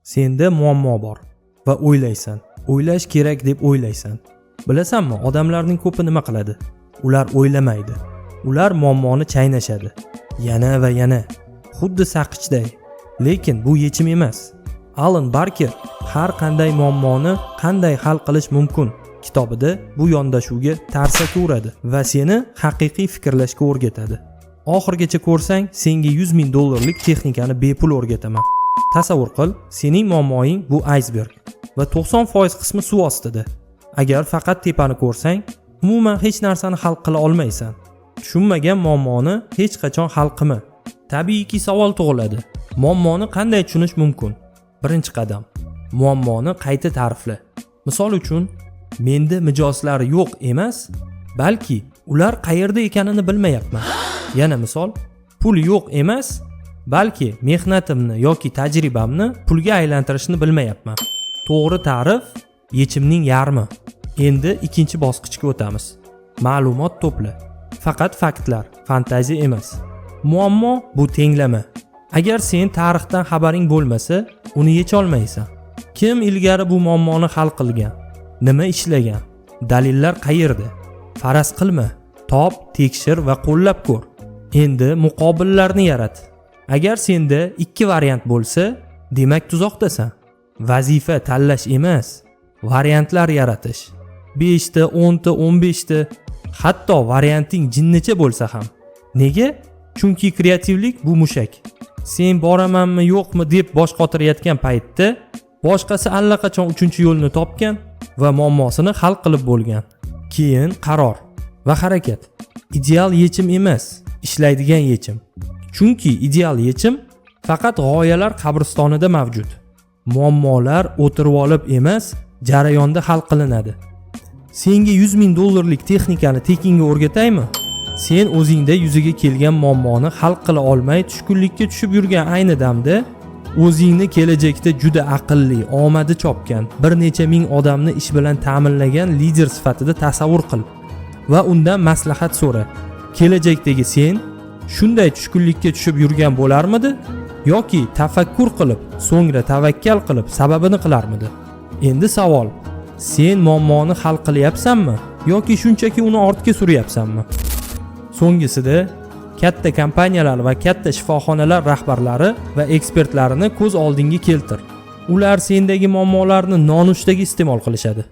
Senda muammo bor va o'ylaysan, o'ylash kerak deb o'ylaysan. Bilasanmi, odamlarning ko'pi nima qiladi? Ular o'ylamaydi. Ular muammoni chaynashadi. Yana va yana, xuddi saqqichday. Lekin bu yechim emas. Alan Barker "Har qanday muammoni qanday hal qilish mumkin" kitobida bu yondashuvga tarsaki uradi va seni haqiqiy fikrlashga o'rgatadi. Oxirigacha ko'rsang, senga 100 ming dollarlik texnikani bepul o'rgataman. Tasavvur qil, sening muammoing bu aysberg va 90% qismi suv ostida. Agar faqat tepani ko'rsang, umuman hech narsani hal qila olmaysan. Tushunmagan muammoni hech qachon hal qilma. Tabiiyki, savol tug'iladi: muammoni qanday tushunish mumkin? Birinchi qadam: muammoni qayta ta'rifla. Misol uchun, menda mijozlar yo'q emas, balki ular qayerda ekanini bilmayapman. Yana misol: pul yo'q emas, balki mehnatimni yoki tajribamni pulga aylantirishni bilmayapman. To'g'ri ta'rif yechimning yarmi. Endi ikkinchi bosqichga o'tamiz: ma'lumot to'pla. Faqat faktlar, fantaziya emas. Muammo bu tenglama. Agar sen tarixdan xabaring bo'lmasa, uni yecholmaysan. Kim ilgari bu muammoni hal qilgan? Nima ishlagan? Dalillar qayerda? Faraz qilma, top, tekshir va qo'llab ko'r. Endi muqobillarni yarat. Agar senda ikki variant bo'lsa, demak, tuzoqdasan. Vazifa tanlash emas, variantlar yaratish. Beshta, 10 ta, 15 ta, hatto varianting jinnicha bo'lsa ham. Nega? Chunki kreativlik bu mushak. Sen boramanmi, yo'qmi deb bosh qotirayotgan paytda boshqasi allaqachon uchinchi yo'lni topgan va muammosini hal qilib bo'lgan. Keyin qaror va harakat. Ideal yechim emas, ishlaydigan yechim, chunki ideal yechim faqat g'oyalar qabristonida mavjud. Muammolar o'tirib olib emas, jarayonda hal qilinadi. Senga 100 ming dollarlik texnikani tekinga o'rgataymi? Sen o'zingda yuzaga kelgan muammoni hal qila olmay tushkunlikka tushib yurgan ayni damda o'zingni kelajakda juda aqlli, omadi chopgan, bir necha ming odamni ish bilan ta'minlagan lider sifatida tasavvur qil va undan maslahat so'ra. Kelajakdagi sen shunday tushkunlikka tushib yurgan bo'larmidi yoki tafakkur qilib, so'ngra tavakkal qilib, sababini qilarmidi? Endi savol: sen muammoni hal qilyapsanmi yoki shunchaki uni ortga suryapsanmi? So'nggisida katta kompaniyalar va katta shifoxonalar rahbarlari va ekspertlarini ko'z oldingga keltir. Ular sendagi muammolarni nonushtaga iste'mol qilishadi.